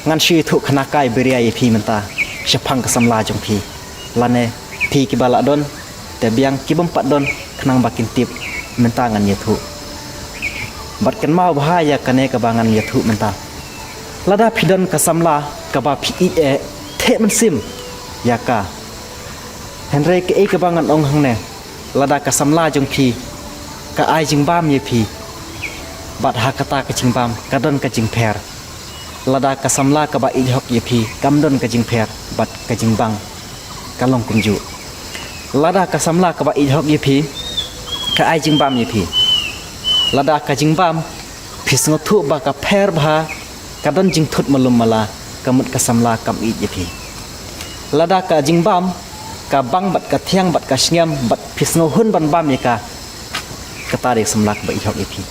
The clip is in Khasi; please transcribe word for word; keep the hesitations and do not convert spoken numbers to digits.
Ngan shu ïathuh khana kai bria ïa phi mynta shaphang ka samla jong phi. Lane phi kiba lah don, te biang kibym pat don, khnang ba kin tip mynta ngan ïathuh. Bad kynmaw bha ïa kane kaba ngan ïathuh mynta. Lada phi don ka samla kaba phi ïeit eh, theh mynsiem ïa ka. Hynrei kaei kaba ngan ong hangne, lada ka samla jong phi ka ai jingbam ïa phi, bad ha kata ka jingbam ka don ka jingpher. Lada ka samla kaba ïeit hok ïa phi kam don ka jingpher bad ka jingbang, ka long kumjuh. Lada ka samla kaba ïeit hok ïa phi ka ai jingbam ïa phi, lada ka jingbam phi sngewthuh ba ka pher bha, ka don jingthut malu mala, ka mut ka samla kam ïeit ïa phi. Lada ka jingbam ka bang bad ka thiang bad ka sngem bad phi sngewhun ban bam ïa ka, kata dei ka samla kaba ïeit hok ïa phi.